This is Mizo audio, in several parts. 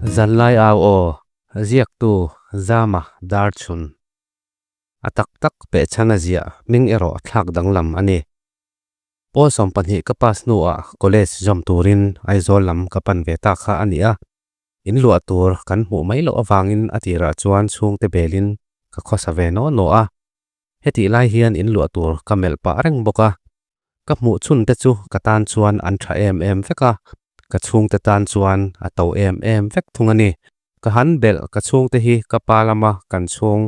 Zanlai au aw, ziaktu Zama Darchhun. A tak tak pehchhan a ziah hming erawh thlak danglam a ni. Pawl 12 ka pass hnuah college zawm turin Aizawl lam ka pan ve ta kha a ni a. In luah tur kan hmuh mai loh avangin a tirah chuan chhungte belin ka khawsa ve naw naw a. Hetih lai hian in luah tur ka melh pah reng bawk a. Ka hmuh chhun te chu ka tan chuan an tha em em vek a, ka chhungte tan chuan a to em em vek thung a ni. Ka han belh ka chhungte hi ka pa lama kan chhung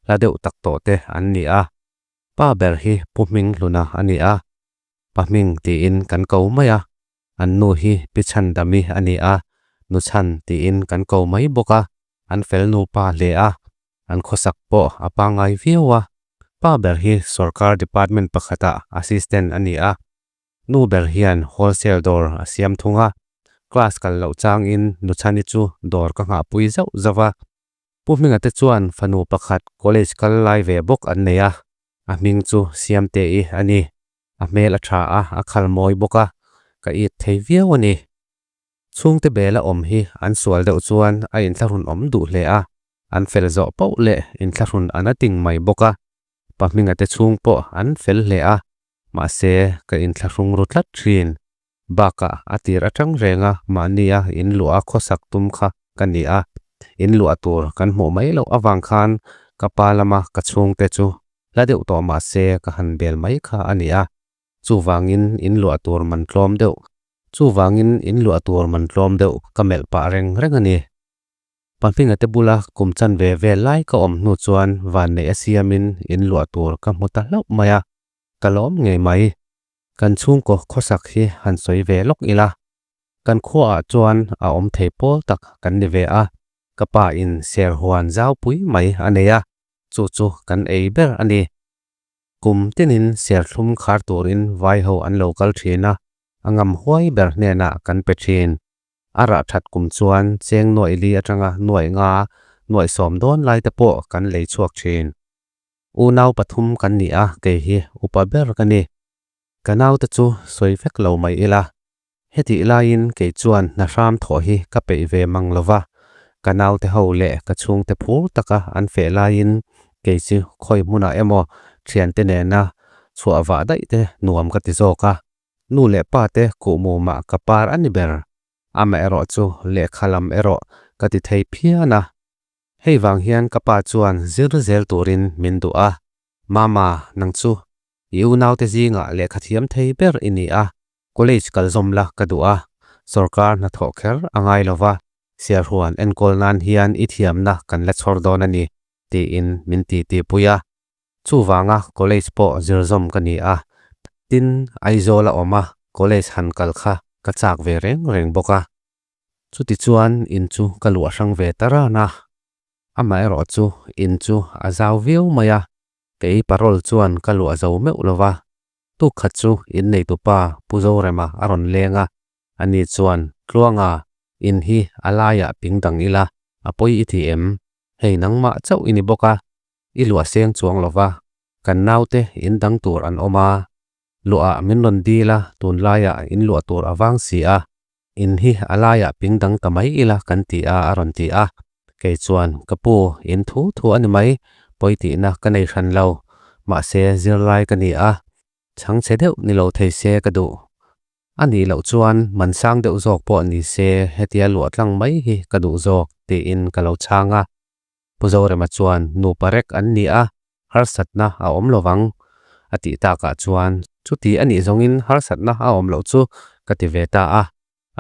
hla deuh tak tawh te an ni a. Pa ber hi Pu Hminghluna a ni a, Pa Hming tiin kan ko mai a. An nu hi Pi Chhandami a ni a, Nu Chhan tiin kan ko mai bawk a. An fel nupa hle a, an khawsak pawh a pangngai viau a. Pa ber hi sorkar department pakhatah assistant a ni a, nu ber hian wholesale dawr a siam thung a. Class kal loh changin Nu Chhani chu dawr ka nghahpui zauh zauh a. Pu Hminga te chuan fanu pakhat college kal lai ve bawk an nei a, a hming chu Siamte-i a ni. A hmel a tha a, a khal mawi bawk a, ka it thei viau a ni. Chhungte bela awm hi an sual deuh chuan a inthlahrun awm duh hle a, an fel zawh poh leh inthlahrun an a ting mai bawk a. Pa Hminga te chhung pawh an fel hle a, mahse ka inthlahrung ru tlat thin. Bakah a tir atang renga mahnia in luah a khawsak tum kha ka ni a, in luah tur kan hmuh mai loh avang khan ka pa lama ka chhungte chu hla deuh tawh mahse ka han bel mai kha a ni a. Chuvangin in luah tur man tlawm deuh, chuvangin in luah tur man tlawm deuh ka melh pah reng reng a ni. Pahminga te bula kum chan ve vel lai ka awm hnu chuan vanneih a siamin in luah tur ka hmu ta hlauh mai a, ka lawm ngei mai. Kan chhungkaw khawsak hi han sawi ve lawk ila, kan khuaah chuan a awm thei pawl tak kan ni ve a, ka pa in serhuan zaupui mai a nei a, chu chu kan ei ber a ni. Kum tinin serthlum khar turin vai ho an lo kal thin a, a ngam huai ber hnenah kan pe thin. A rah that kum chuan cheng nuaih li atanga nuaih nga, nuaih sawm dawn lai te pawh kan lei chhuak thin. Unau pathum kan ni a, kei hi upa ber ka ni. Ka naute chu sawi vek lo mai ila. Hetih laiin kei chuan hna hram thawh hi ka peih ve mang lo va, ka naute ho leh ka chhungte phur taka an feh laiin kei chu khawi hmunah emaw thiante nena chhuah vah daih te nuam ka ti zawk a, nu leh pa te kuhmumah ka par a ni ber. Amaherawh chu lehkha lam erawh ka ti thei phian a. Hei vang hian ka pa chuan zir zel turin min duh a, Mama, nang chu i unaute zingah lehkha thiam thei ber i ni a, College kal zawm la ka duh a, sorkar hnathawh kher a ngai lo va, siarhuan enkawl nan hian i thiamna kan la chhawr dawn a ni, tiin min titipui a. Chuvanga college pawh zir zawm ka ni a, tin Aizawl a awm a, college han kal kha ka chak ve reng reng bawk a. Chutichuan in chu ka luah hrang ve ta ran a, amaherawh chu in chu a zau viau mai a, kei parole chuan ka luah zo meuh lo va, Tuk khat chu inneitupa Pu Zorema a rawn leng a, ani chuan, Tluanga, in hi a laiah ping dang ila, a pawi i ti em? Hei nangmah chauh i ni bawk a, i luah seng chuang lo va, kan naute in dang tur an awm a, luahah min rawn dil a, tunlaiah in luah tur a vang si a, in hi a laiah ping dang ta mai ila kan ti a a rawn ti a, kei chuan ka pu in thu thu a ni mai, pawi tihna ka nei hran lo, mahse zirlai ka ni a, chhangchhe deuh ni lo thei se ka duh. A nih loh chuan man sang deuh zawk pawh ni se hetia luah tlang mai hi ka duh zawk tiin ka lo chhang a. Pu Zorema chuan nupa rek an ni a, harsatna a awm lo vang a tih takah chuan chuti a nih zawngin harsatna a awm loh chu ka ti ve ta a.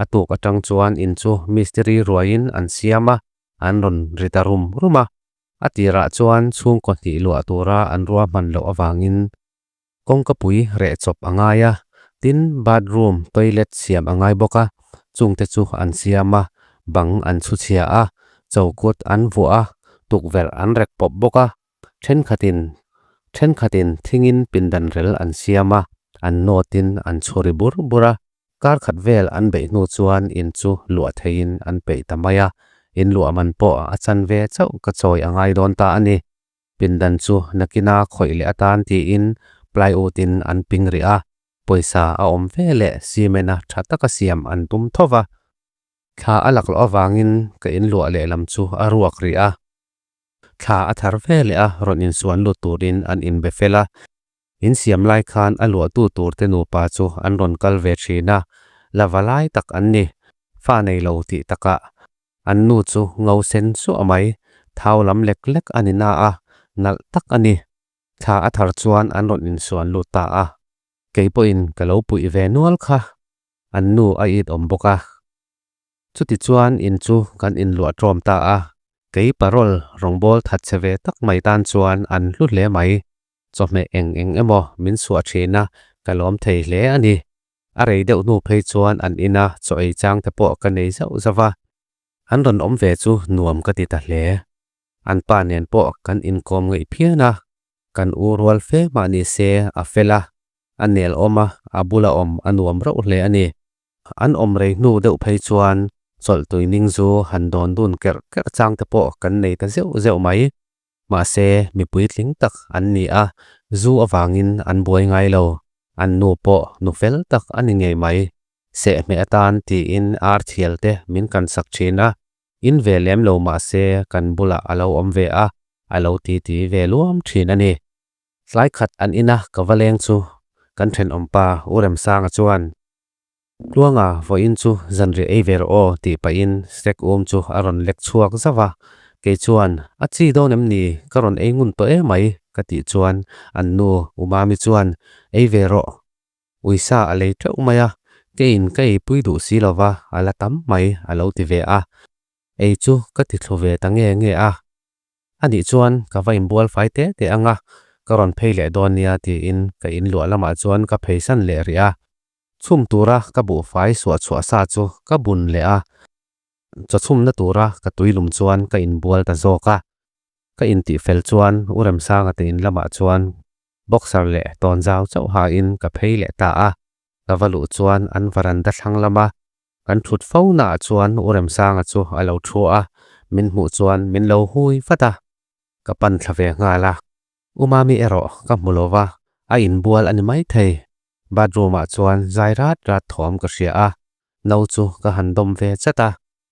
A tuk atang chuan in chu mistiri ruaiin an siam a, an rawn ri ta rum rum a. A tirah chuan chhungkaw hnih luah tura an ruahman loh avangin Kawngkapui reh chawp a ngai a, tin bathroom, toilet siam a ngai bawk a, chungte chu an siam a, bang an chhu chhia a, chokut an vuah a, tukverh an rek pawp bawk a, thenkhatin thenkhatin thingin pindan rel an siam a, an nawtin an chhu ri bur bur a, kar khat vel an beih hnu chuan in chu luah theihin an peih ta mai a, in luah man pawh a chan ve chauh ka chawi a ngai dawn ta a ni. Pindan chu nakina khawih leh atan tiin plywood in an ping rih a, pawisa a awm ve leh cement a tha taka siam an tum tho va. Thla a laklawh avangin ka in luah lehlam chu a ruak rih a. Thla a thar ve leh a, rawn insuan lut turin an inbe fel a. In siam lai khan a luahtu tur te nupa chu an rawn kal ve thin a, la va lai tak an ni. Fa nei lo tih takah an nu chu ngo sen suah mai, thau lam lek lek a ni na a, nalh tak a ni. Thla a thar chuan an rawn insuan lut ta a, kei pawhin ka lo puih ve nual kha, an nu a it awm bawk a. Chutichuan in chu kan inluah ṭawm ta a, kei parol rawngbâwl thatchhe ve tak mai tân chuan an hlu hle mai. Chawhmeh eng eng emaw min chhuah ṭhin a, ka lawm thei hle a ni. A rei deuh hnu phei chuan an ina chaw ei chang te pawh ka nei zauh zauh va, an rawn awm ve chu nuam ka ti ta hle. An pa nen pawh kan inkawm ngaih phian a, kan u rual fe mah ni se a fel a, a nel awm a, a bula awm a nuam reuh hle a ni. An awm rei hnu deuh phei chuan chawlh tui ning zu han dawn dun kerh kerh chang te pawh kan nei ta zeuh zeuh mai. Mahse, mi puitling tak an ni a, zu avangin an buai ngai lo. An nu pawh nu fel tak a ni ngei mai. Sehhmeh atan tiin ar thial te min kan sak thin a, in ve lem lo mahse kan bulah a lo awm ve a, a lo titi ve luam thin a ni. Tlai khat an ina ka va leng chu kan thenawmpa U Remsanga chuan, Tluanga vawiin chu zanriah ei ve rawh aw tih pahin snack um chu a rawn lek chhuak zauh a, kei chuan, A chi dawn em ni? Ka rawn ei ngun tawh em mai ka tih chuan an nu U Mami chuan, Ei ve rawh. Uisa a lei teuh mai a, keiin ka eipui duh si lova a la tam mai a lo ti ve a, ei chu ka ti thlu ve ta nge nge a. A nih chuan ka va inbual fai te te ang a, ka rawn phei leh dawn nia tiin ka inluah lamah chuan ka pheisan leh rih a. Chhum tura ka buhfai suah chhuah sa chu ka bun leh a, chaw chhumna tura ka tuilum chuan ka inbual ta zawk a. Ka intih fel chuan U Remsanga te in lamah chuan boxer leh tawnzau chauh hain ka phei leh ta a. Ka va luh chuan an varanda thlang lama kan thut fo naah chuan U Remsanga chu a lo thu a, min hmuh chuan min lo hui vat a, ka pan thla ve nghal a. U Mami erawh ka hmu lo va, a inbual a ni maithei. Bathroom ah chuan zai rat rat thawm ka hria a, no chu ka han dawm ve chat a,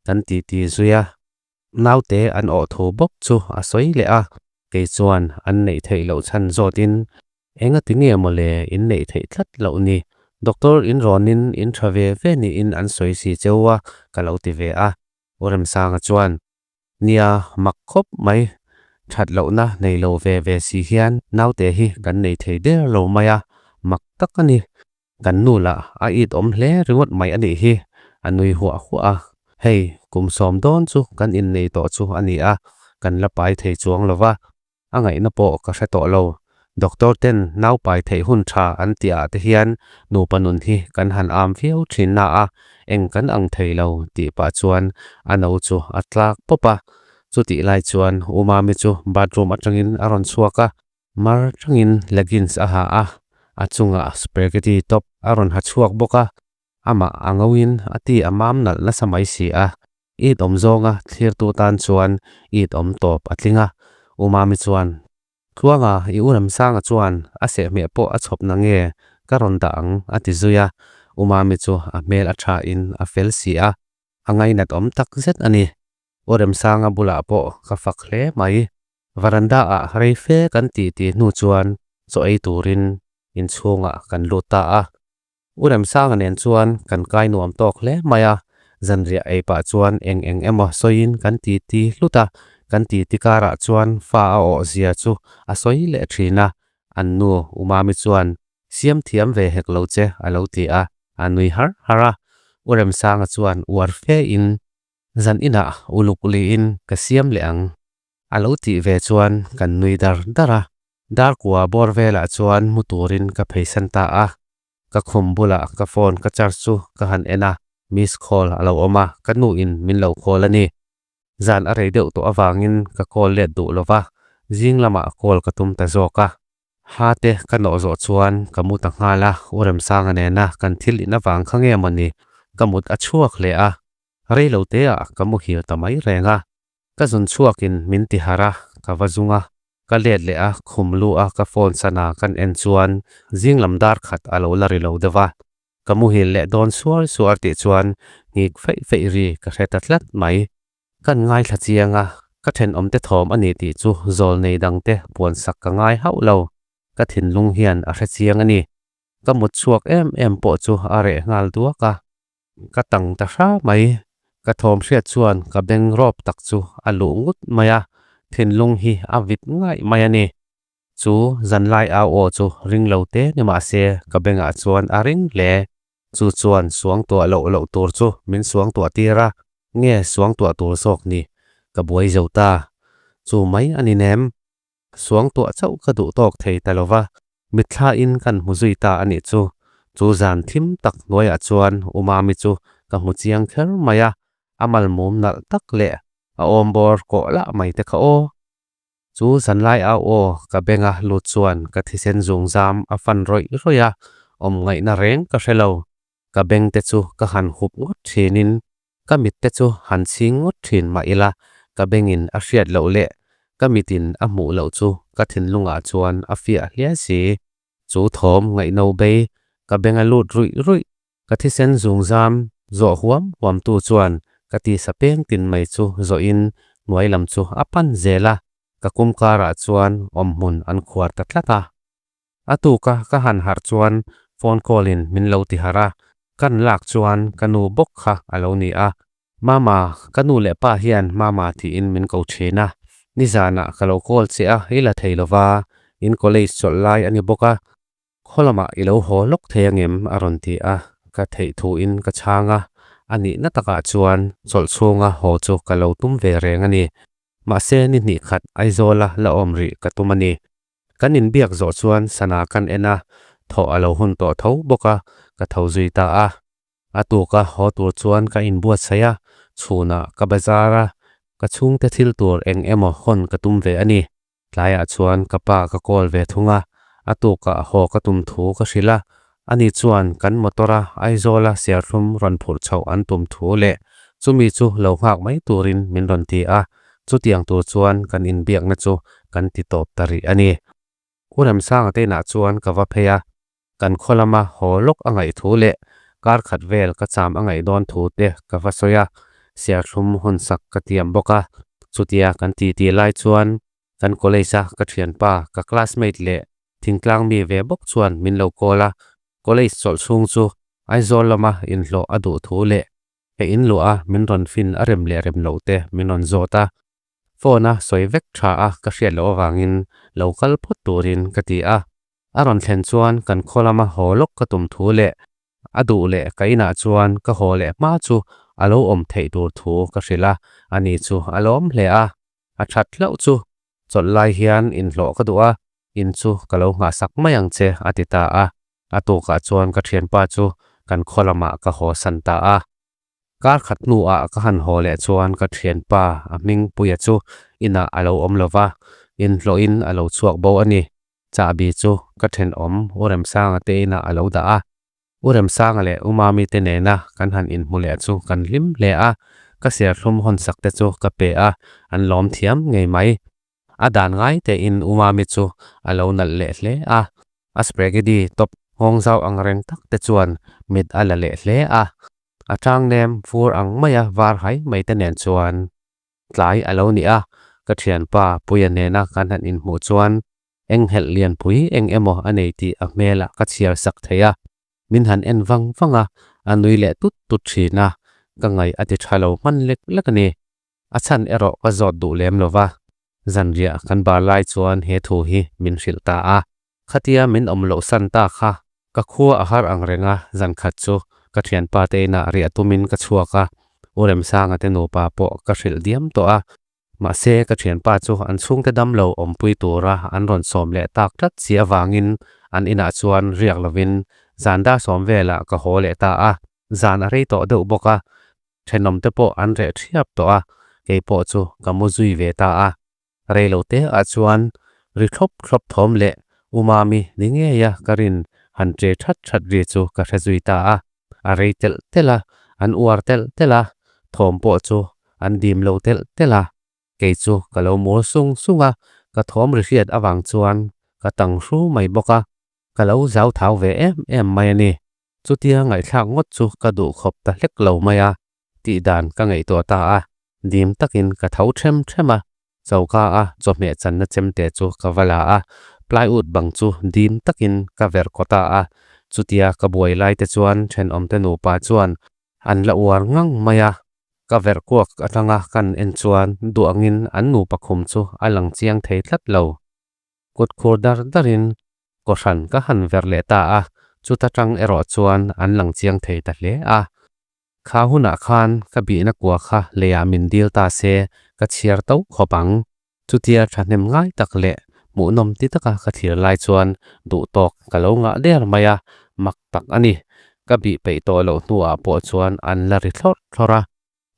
kan titi zui a. Naute an awh thu bawk chu a sawi leh a, kei chuan an neih theih loh chhan zawtin, Engati nge maw le in neih theih tlat loh ni? Doctor in rawnin in tha ve ve niin an sawi si cheu a, ka lo ti ve a. U Remsanga chuan, Nia, mak khawp mai. That lohna nei lo ve ve si hian naute hi kan nei thei der lo mai a, mak tak a ni. Kan nu lah a it awm hle ringawt mai a nih hi, a nui huah huah a. Hei, kum sawm dawn chu kan innei tawh chu a ni a, kan la pai thei chuang lo va. A ngaihna pawh ka hre tawh lo. Doctor ten nau pai theih hun tha an tih ah te hian nupa nun hi kan han am viau thin na a, eng kan ang thei lo tih pah chuan a no chu a tlak pawp a. Chutih lai chuan U Mami chu bathroom atangin a rawn chhuak a, mar tangin leggings a ha a, a chungah spaghetti top a rawn ha chhuak bawk a. Amah a ngauin a ti a mam nalh nasa mai si a, it awm zawnga thlirtu tan chuan it awm tawp a tling a. U Mami chuan, Tluanga, i u Ramsanga chuan a sehhmeh pawh a chhawp na nge ka rawn dah ang a ti zui a. U Mami chu a hmel a thain a fel si a, a ngainat awm tak zet a ni. U Remsanga bulah pawh ka fak hle mai. Varanda ah rei fe kan titi hnu chuan chaw ei turin inchhungah kan lut ta a. U Remsanga nen chuan kan kai nuam tawk hle mai a, zanriah ei pah chuan eng eng emaw sawiin kan titi hlut a, kan titi karah chuan fa a awh zia chu a sawi leh thin a, an nu U Mami chuan siam thiam ve hek lo che a lo ti a, a nui har har a. U Remsanga chuan uar fe in zan inah uluk liin ka siam leh ang. A lo tih ve chuan kan nui dar dar a, dar kua bawr velah chuan mu turin ka pheisan ta a. Ka khum bulah ka phone ka charge chu ka han en a, miss call a lo awm a, ka nuin min lo call a ni. Zan a rei deuh tawh avangin ka call let duh lo va, zing lamah call ka tum ta zawk a. Ha te ka nawh zawh chuan ka mu ta nghal a, U Remsanga nena kan thil in avang kha nge mawni ka mut a chhuak hle a, rei lo teah ka muhil ta mai reng a. Ka zun chhuakin min ti harh a, ka va zung a, ka let leh a, khum lu a ka phone sana kan en chuan zing lam dar khat a lo la ri lo deuh a. Ka muhil leh dawn suar suar tih chuan ngik feih feih ri ka hre ta tlat mai. Ka'n ngaithla chiang a, ka thenawmte thawm a ni tih chu zawlnei dangte puansak ka ngai hauh lo. Ka thinlung hian a hre chiang a ni. Ka mut chhuak em em pawh chu a reh nghal duak a. Ka tang ta hra mai. Ka thawm hriat chuan ka beng rawp tak chu a luh ngut mai a, thinlung hi a vit ngaih mai a ni. Chu zanlai au aw chu ring lo te ni mah se ka bengah chuan a ring hle. Chu chuan suangtuah loh loh tur chu min suangtuah tir a, nge suangtuah tur zawk ni ka buai zo ta. Chu mai a ni nem. Suangtuah chauh ka duh tawk thei ta lo va, mitthlain kan hmu zui ta a nih chu. Chu zan thim tak hnuaiah chuan U Mami chu ka hmu chiang kher mai a, a malmum nalh tak leh a awmbawr kawh lah mai te kha aw. Chu zanlai au aw ka benga lut chuan ka thisen zungzam a fan rawih rawih a, awm ngaihna reng ka hre lo. Ka beng te chu ka han hup ngawt thinin ka mit te chu han chhing ngawt thin mah ila ka bengin a hriat loh leh ka mitin a hmuh loh chu ka thinlungah chuan a fiah hle si. Chu thawm ngaihno bei ka benga lut ruih ruih Ka thisen zungzam zawh huam huam tu chuan ka tisa peng tin mai chu zawhin hnuai lam chu a pan zel a, ka kum karah chuan awmhmun an khuar ta tlat a. A tuka ka han harh chuan phone call in min lo ti harh a, kan lak chuan ka nu bawk kha a lo ni a. Mama, ka nu leh pa hian Mama tiin min ko thin a, nizanah ka lo call che a i la thei lova, in college chawlh lai a ni bawk a, Khaw lamah i lo haw lawk thei angem? a rawn ti a, ka theih thuin ka chhang a, a nihna takah chuan chawlh chhunga haw chu ka lo tum ve reng a ni. Mahse ni hnih khat Aizawla la awm rih ka tum a ni. Kan inbiak zawh chuan sana kan en a, thawh a lo hun tawh tho bawk a, ka tho zui ta a. A tuka haw tur chuan ka inbuatsaih a, chhunah ka bazar a, ka chhungte thil tur eng emaw hawn ka tum ve a ni. Tlaiah chuan ka pa ka call ve thung a, a tukah haw ka tum thu ka hrilh a, ani chuan kan motor-a Aizawla serthlum rawn phurh chhoh an tum thu leh chumi chu lo nghak mai turin min rawn ti a, chutiang tur chuan kan inbiakna chu kan ti tawp ta rih a ni. U Remsanga te inah chuan ka va phei a, Kan khaw lama haw lawk a ngaih thu leh kar khat vel ka cham a ngaih dawn thu te ka va sawi a, Serthlum hawn sak ka tiam bawk a. Chutia kan titi lai chuan kan college a ka thianpa, ka classmate leh thingtlang mi ve bawk chuan min lo call a, college chawlh chhung chu Aizawl lama inhlawh a duh thu leh ka inluah a min rawn fin a rem leh rem loh te min rawn zawt a. Phone a sawi vek tha a ka hriat loh avangin lo kal phawt turin ka ti a. A rawn thlen chuan kan khaw lama haw lawk ka tum thu leh a duh leh ka inah chuan ka haw leh hma chu a lo awm theih tur thu ka hrilh a, ani chu a lawm hle a. A that hlauh chu chawlh lai hian inhlawh ka duh a, in chu ka lo nghahsak mai ang che a ti ta a. A tukah chuan ka thianpa chu kan khaw lamah ka haw san ta a. Kar khat hnuah ka han haw leh chuan ka thianpa a hming Puia chu inah a lo awm lo va, inhlawhin a lo chhuak bo a ni. Chahbi chu ka thenawm U Remsanga te inah a lo dah a. U Remsanga leh U Mami te nena kan han inhmu leh chu kan hlim hle a, ka serthlum hawnsak te chu ka pe a, an lawm thiam ngei mai. A dan ngai tein U Mami chu a lo nalh leh hle a, a spaghetti top nghawng zau ang reng tak te chuan mit a la leh hle a, a tang nem fur ang maia var hai mai te nen chuan tlai a lo ni a, ka thianpa Puia nena kan han inhmuh chuan enghelh lianpui eng emaw a nei tih a hmelah ka chhiar sak thei a, min han en vang vang a, a nui leh tut tut thin a, ka ngaih a ti tha lo hman lek lek a ni. A chhan erawh ka zawt duh lem lo va, zanriah kan bar lai chuan he thu hi min hrilh ta a. Khatia min awm loh san ta kha ka khua a har ang reng a, zan khat chu ka thianpa te inah riah tumin ka chhuak a, U Remsanga te nupa pawh ka hrilh diam tawh a. Mahse ka thianpa chu an chhungte dam lo awmpui tura an rawn sawm leh tak tlat si avangin an inah chuan riak lovin zan dar sawm velah ka haw leh ta a, zan a rei tawh deuh bawk a, Thenawmte pawh an reh thiap tawh a, kei pawh chu ka mu zui ve ta a. Rei lo te ah chuan ri thlawp thlawp thawm leh U Mami ni ngei a ka rin han che that that ri chu ka hre zui ta a. A rei telh telh a, an uar telh telh a, thawm pawh chu an dim lo telh telh a. Kei chu ka lo mawl sung sung a, ka thawm ri hriat avang chuan ka tang hru mai bawk a, ka lo zau thau ve em em mai a ni. Chutia ngaihthlak ngawt chu ka duh khawp ta hlek lo mai a, tih dan ka ngaihtuah ta a, dim takin ka tho them them a, choka a chawhmeh channa chemte chu ka va la a, plywood bang chu dim takin ka verh kaw ta a, chutia ka buai lai te chuan thenawmte nupa chuan an la uar ngang mai a, ka verh kuak atanga kan en chuan duangin an nupa khum chu a lang chiang thei tlat lo. Kut khur dar darin kawhhran ka han verh leh ta a, chuta tang erawh chuan an lang chiang thei ta hle a. Kha hunah khan ka bihna kua kha leiah min dil ta se ka chhiar to khawp ang. Chutia thahnem ngai tak leh hmuhnawm ti taka ka thlir lai chuan duh tawk ka lo ngah der mai a, mak tak a ni. Ka bih peih tawh loh hnuah pawh chuan an la ri thlawrh thlawrh a.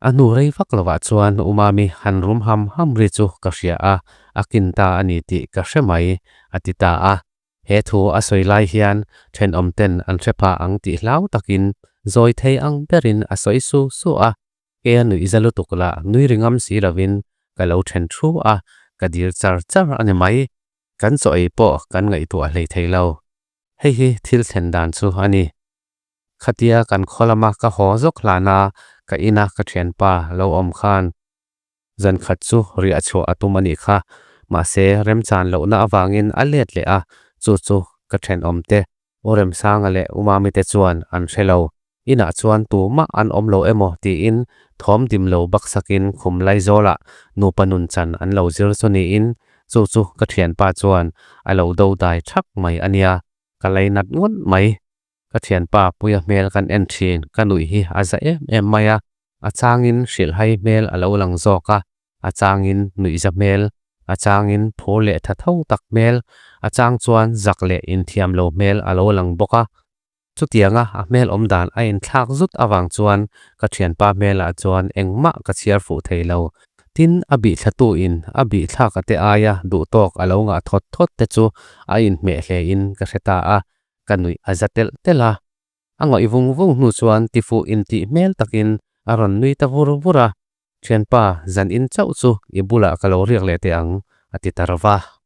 A hnu rei vak lovah chuan Umami han rum ham ham ri chu ka hria a, a kin ta a ni tih ka hre mai, a ti ta a. He thu a sawi lai hian thenawmten an hre pha ang tih hlau takin zawi thei ang berin a sawi su su a. Kei a nuih za lutuk lah nui ringam si lovin ka lo then thu a, ka dil char char a ni mai. Kan chaw ei pawh kan ngaihtuah hlei thei lo. Hei hi thil thlen dan chu a ni. Khatia kan khaw lama ka haw zawk hlana ka ina ka thianpa lo awm khan zan khat chu riah chhuah a tum a nih kha. Mahse remchan lohna avangin a let leh a, chu chu ka thenawmte U Remsanga leh U Mamite chuan an hre lo. Inah chuan tumah an awm lo emaw tiin thawm dim lo baksakin khum Laizawlah nupa nun chan an lo zir chu niin chu chu ka thianpa chuan a lo do dai thak mai a nia, ka lainat ngawt mai. Ka thianpa Puia hmel kan en thin, ka nuih hi a za em em mai a, a changin hrilhhai hmel a lo lang zawk a, a changin nuihza hmel, a changin phur leh tha tho tak hmel, a chang chuan zak leh inthiam lo hmel a lo lang bawk a. Chutianga a hmel awm dan a inthlak zut avang chuan ka thianpa hmelah chuan engmah ka chhiar fuh thei lo. Tin, a bihthla in a bihthlak a te aia duh tawk a lo ngah thawt thawt te chu a inhmeh hle in ka hre ta a, ka nuih a za telh telh a. A ngawih vung vung hnu chuan tifuh intih hmel takin a rawn nui ta vur vur a, Thianpa, zan in chauh chu i bulah ka lo riak leh teh ang, a ti ta ro va.